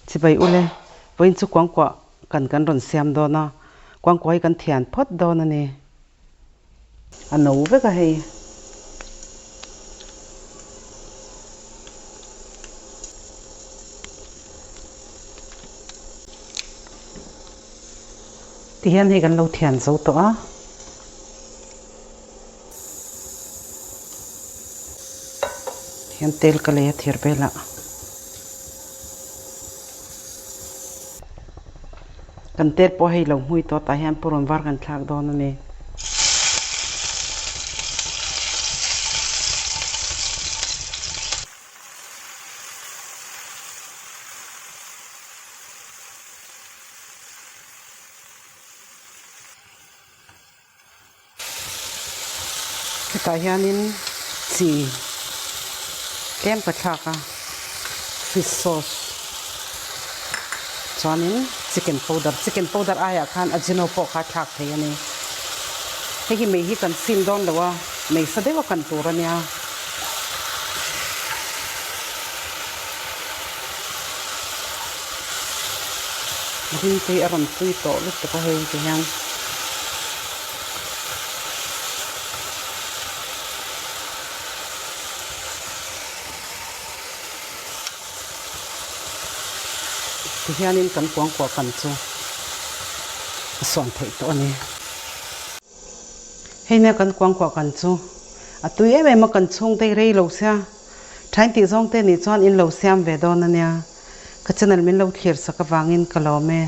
Chibai ule, vawiin chu kuangkuah kan kan rawn siam dawn a, kuangkuah hi kan thian phawt dawn a ni. A no vek a hei. Tihian hei kan lo thian zo tawh a. Hian tel ka lei a thir velah. Kan tel pawh hei lo hmui tawh tah hian purun var kan thlak dawn a ni. Hetah hianin chi tlem ka thlak a, fish sauce chuanin chicken powder, chicken powder aiah khan ajino pawh kha thlak thei a ni. Hei hi mei hi kan sim dawn lo a, mei sa deuh a kan tur a nia. Rimtui a rawn tui tawh lutuk a hei ti hian. Ti hianin kan kuangkuah kan chu a sawn theih tawh a ni. Hei nia kan kuangkuah kan chu a tui em em a kan chhungte hi rei lo sia. Thain tih zawng te nih chuan in lo siam ve dawn a nia. Ka channel min lo thlir sak avangin ka lawm e.